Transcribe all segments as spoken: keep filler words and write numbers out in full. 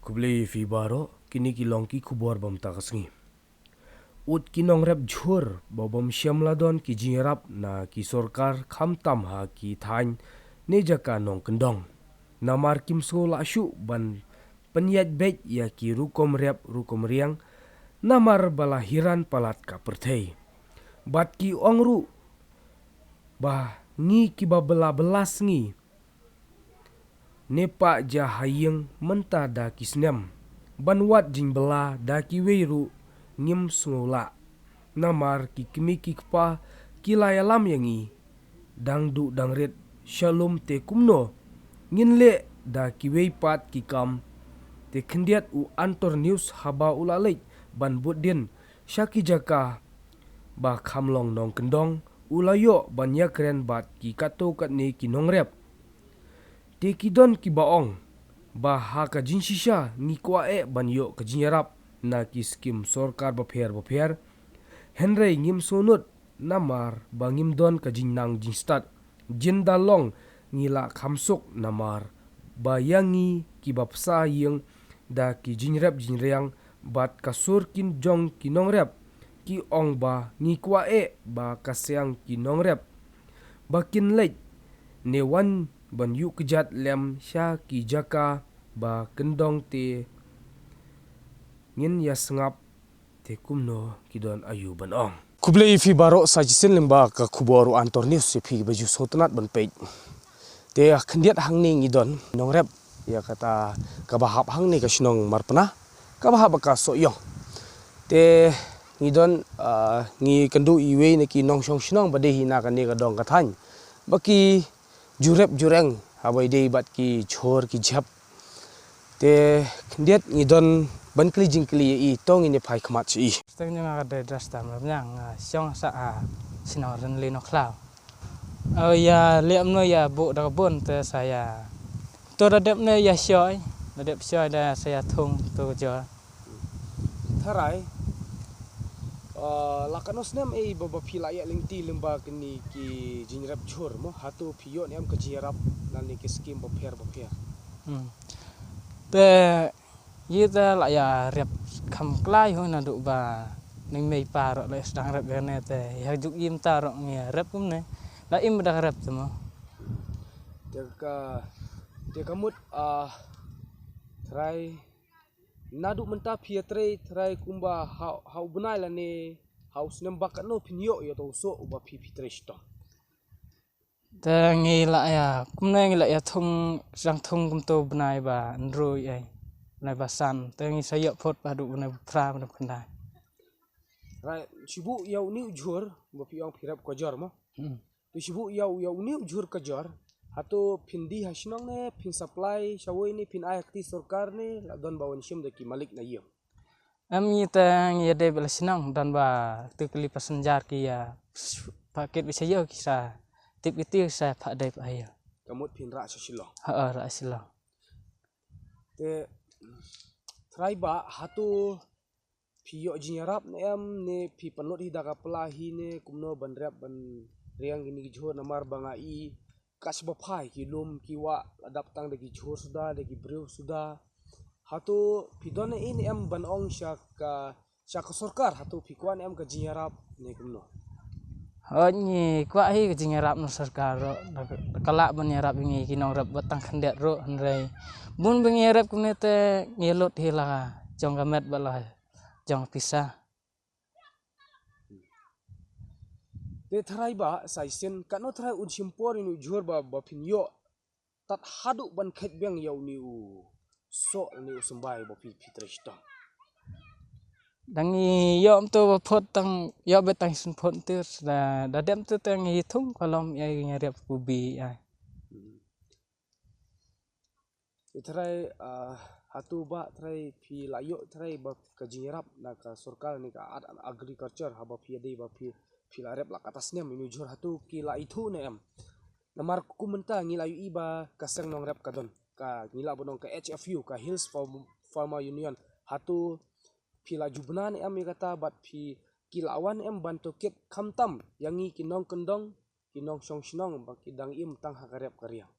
Khublei phi baroh, kine ki long ki khubor ba mynta ka sngi. Ut ki nongrep jhur ba bym shym la don ki jingïarap na ki sorkar khamtam ha ki thaiñ ne jaka nongkyndong. Namar kim sngewlah shuh ban pynïaid beit ïa ki rukom rep rukom riang, namar ba la hiran palat ka pyrthei. Bad ki ong ruh ba ngi kiba bylla bylla sngi ne pah ja ha ïing mynta da ki snem, ban wad jingbylla da kiwei ruh ngim sngewlah. Namar ki kmie ki kpa ki la ïalam ïa ngi, dang duh dang rit sha lum te kumno ngin leh da kiwei pat ki kam. Te khyndiat u Antor News haba u la leit ban bud dien sha ki jaka ba kham long nongkyndong, u la ïoh ban ïakren bad ki katto katne ki nongrep. Te ki don kiba ong ba ha ka jingshisha ngi kwah eh ban ïoh ka jingïarap na ki skim sorkar bapher bapher, hynrei ngim sngewnud namar ba ngim don ka jingnang jingstad. Jin da long ngi la kham suk namar ba ïa ngi kiba pynsa ïing da ki jingrep jingriang bad ka sur kin jong ki nongrep, ki ong ba ngi kwah eh ba ka seng ki nongrep ba kin leit ne wan ban ïuh kjat lem sha ki jaka ba kyndong te ngin ïa sngap te kumno ki don aïu ban ong. Khublei phi baroh sa shisien lyngba ka khubor u Antor News ïa phi ba ju sngewtynnat ban peit. Te khyndiat hangne ngi don nongrep ïa kata kaba hap hangne ka shnong Marpna, kaba hap ka Sohiong. Te ngi don, ah, ngi kynduh iwei na ki nongshong shnong ba dei hi na kane ka dong ka thaiñ ba ki jurep jureng haba ïadei bad ki jhur ki jhep. Te khyndiat ngi don ban kylli jingkylli ïa i, to ngin ïa phai khmat sha i. Steng jong nga ka dei Drastam Ramnyang, nga shong sha, ah, shnong Rynli Nongkhlaw. Oh, ïa leh mno ïa buh da ka bun te sa ïa. To da dep ne ïa shoi, da dep shoi da sa ïa thung to ka jor. Tharai, ah, la katno snem ei ba, ba phi la ïa lynti lyngba kine ki jingrep jhur mo, hato phi ïoh ne em ka jingïarap na ne ki skim bapher bapher. Hmm. Te ïa te la ïa rep kham klai ho naduh ba neng mei pa ruh la sdang rep ïa ne te ïa juk im ta ruh ngi rep kumne. La im da rep te mo. Te ka, te ka mut, ah, tharai naduh mynta phi ïa trei tharai kumba ha, ha u bnai lane ha u snem ba katno phin ïoh ïa uto u soh uba phi, phi trei shitom. Te ngi la ïa, kumne ngi la ïa thung, sdang thung kumto bnai ba hynriew ei. Bnai ba san, te ngi sa ïoh phot ba haduh bnai ba phra, bnai ba khyndai. Right, shu buh ïa une u jhur ba phi ong phi rep ka jor mo. Hmm. Te shu buh ïa u, ïa une u jhur ka jor. Hato phin die ha shnong ne, phin supply shawei ne, phin ai ha kti sorkar ne, la don ba wan shim da ki malik na ïing. Em, ngi te ngi ïa dei ba la shnong, don ba tu kali passenger ki ïa paket bi sa ïoh ki sa tip ki ti sa pha dei pha ïoh. Ka mut phin rah sha Shillong. Ha, rah Shillong. Te tharai ba hato phi ïoh jingïarap ne em ne phi pynlut hi da ka pla hi ne kumno ban rep ban riang kine ki jhur namar ba nga i ka shaba phai ki lum ki wah la dap tang da ki jhur suda da ki briew suda. Hato phi don ne em ban ong sha ka, sha ka sorkar hato phi kwah ne em ka jingïarap ne kumno? Hooid ngi kwah hi ka jingïarap na sorkar ruh, da ka lah ban ïarap ïa ngi ki nongrep ba tang khyndiat ruh hynrei bun ba ngi ïarap kumne te ngi lut hi la jong ka met ba la jong pisa. Te tharai ba sa shisien katno tharai un shim por ïa une u jhur ba, ba phin ïoh tad haduh ban khet biang ïa une u soh une u symbai ba phi, phi trei shitom. Dang ïoh mynta ba phot tang ïoh bet tang shen phot mynta da, da dep mynta tang ïa thung kolom ïa ngi rep ku bi ai. Hmm. Te tharai, ah, hato ba tharai phi la ïoh tharai ba ka jingïarap na ka sorkar ne ka Art and Agriculture haba phi ïa dei ba phi, phi la rep la kata snem ïa une u jhur hato ki la ithuh ne em. Namar kum mynta ngi la ïohi ba ka seng nongrep ka don ka ngi la ba nong ka H F U ka Hills Farm, Farmer Union hato phi la ju bna ne em ïa kata bad phi ki la wan ne em ban tohkit khamtam ïa ngi ki nongkyndong ki nongshong shnong ba ki dang im tang ha ka rep ka riang.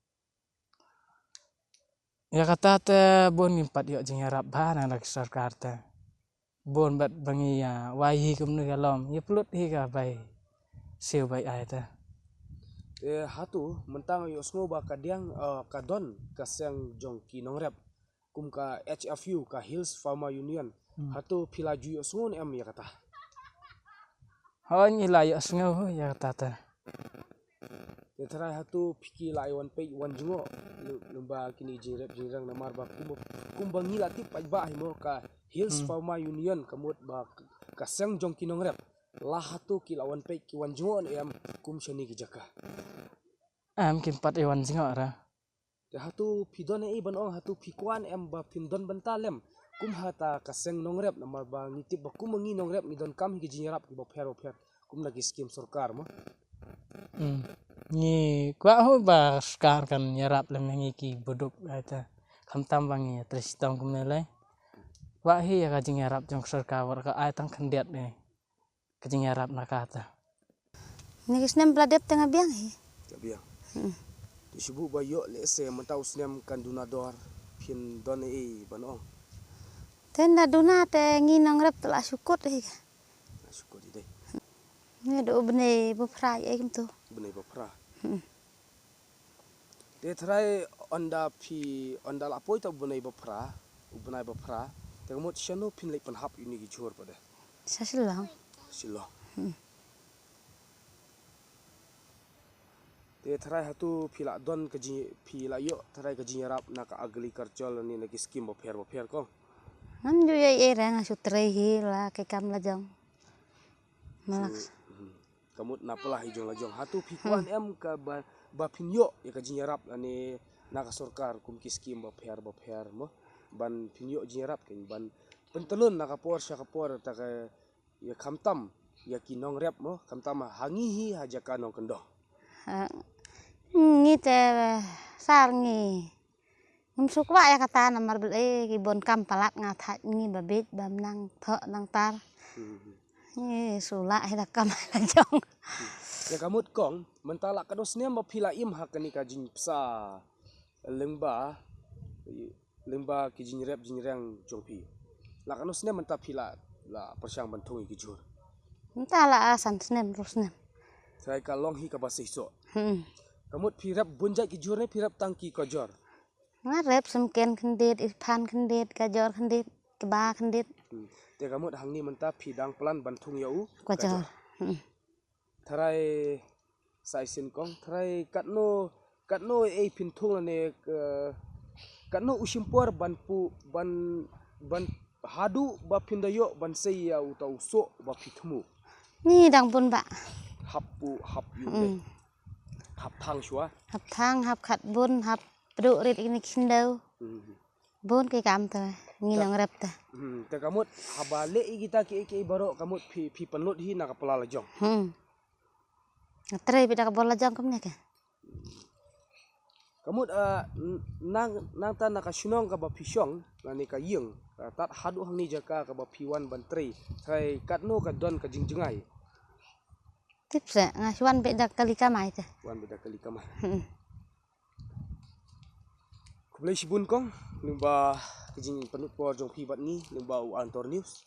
Ïa kata te bun ngim pat ïoh jingïarap bha na la ki sorkar te. Bun bad ba ngi ïa wai hi kumno ka lom, ïa pynlut hi ka bai siew bai ai te. Te hato mynta nga ïohsngew ba ka diang, eh, ka don ka seng jong ki nongrep kum ka H F U, ka Hills Farmer Union. Hmm. Hato phi la ju ïohsngew ne em ïa kata? Hooid, ngi la ïohsngew ïa kata te. Te tharai hato phi ki la ïa wan peit wan jngoh lem-, lyngba kine ki jingrep jingreng, namar ba kum, kumba ngi la tip paidbah hi mo, ka Hills Hmm. Farmer Union ka mut ba k-, ka seng jong ki nongrep. La hato ki la wan peit ki wan jngoh ne em kum shane ki jaka? Em, kim pat ïa wan jngoh re. Te hato phi don ei ban ong, hato phi kwah ne em ba phin don bynta lem kum ha kata ka seng nongrep, namar ba ngi tip ba kum ngi nongrep ngi donkam hi ki jingïarap kiba pher ba pher kum na ki skim sorkar mo. Hmm. Ngi kwah ho ba sorkar kan ïarap lem ïa ngi kiba duk ai te. Khamtam ba ngi ïa trei shitom kumne lei. Kwah hi ïa ka jingïarap jong sorkar, wat ka ai tang khyndiat ne ka jingïarap na kata. Kine ki snem ba la dep te nga biang hi. Nga biang. Hmm. Te shu buh ba ïoh lehse mynta u snem kan duna dor, phin don ei ban ong? Te ynda duna te ngi nongrep te la shu kut hi. La shu kut hi dei. Ngi da u bnai ba phra ei kumto. Bnai ba phra. Hmm. Te tharai ynda phi, ynda la poi ta u bnai ba phra, u bnai ba phra, te ka mut shano phin leit pynhap ïa une ki jhur pat de? Sha Shillong. Shillong. Hmm. Te tharai hato phi la don ka jing, phi la ïoh tharai ka jingïarap na ka agriculture ne na ki skim ba pher ba pher kong? Ngam ju ïoh ei re, nga shu trei hi la ki kam la jong. Malak. Shu, hmm. Ka mut na pla hi jong la jong. Hato phi kwah Hmm. ne em ka ba, ba phin ïoh ïa ka jingïarap lane na ka sorkar kum ki skim ba pher ba pher mo, ban phin ïoh jingïarap kin ban pyntlun na ka por sha ka por ta ka, ïa khamtam ïa ki nongrep mo, khamtam ha ngi hi ha jaka nongkyndong. Ha, ngi te sar ngi Ngim shu kwah ïa kata namar ba lei ki bun kam palat, nga thait ngi ba bieit ba nang thoh nang tar. Hmm. Ngi shu lah hi da kam la jong. Te ka mut kong, mynta la katno snem ba phi la im ha kane ka jingpynsah lyngba, lyngba ki jingrep jingreng jong phi? La katno snem mynta phi la, la pyrshang ban thung ïa ki jhur? Mynta la, ah, san snem, hynriew snem. Trai ka long hi kaba shisha. Hmm. Ka mut phi rep bun jait ki jhur ne phi rep tang ki kajor? Nga rep Symken khyndiat, Irfan khyndiat, Kajor khyndiat, Kba khyndiat. Hmm. Te ka mut hangne mynta phi dang plan ban thung ïa u Kajor. Kajor. Hmm. Trai sa shisien kong, trai katno, katno ei phin thung lane, eh, katno u shim por ban pu, ban, ban haduh ba phin da ïoh ban sei ïa uta u soh ba phi thmu? Ngi dang bun ba. Hap u, hap ïa u. Hmm. Hap thang shuwa. Hap thang, hap khat bun, hap pduh rit ïa kine ki khyndew. Hmm. Bun ki kam te, ngi nongrep te. Hmm, te ka mut, haba leh ïa kita kiei kiei baroh ka mut phi, phi pynlut hi na ka pla la jong. Hmm. Nga trei beit da ka bor la jong kumne ke. Ka mut, ah, n-, nang, nangta na ka shnong kaba phi shong, lane ka ïing, ah, tad haduh hangne jaka kaba phi wan ban trei, trai katno ka don ka jingjngai? Tip seh, nga shu wan beit da kali kamai te. Wan beit da kali kamai. Hmm. Khublei shibun kong, lyngba ka jingpynlut por jong phi bad ngi, lyngba u Antor News.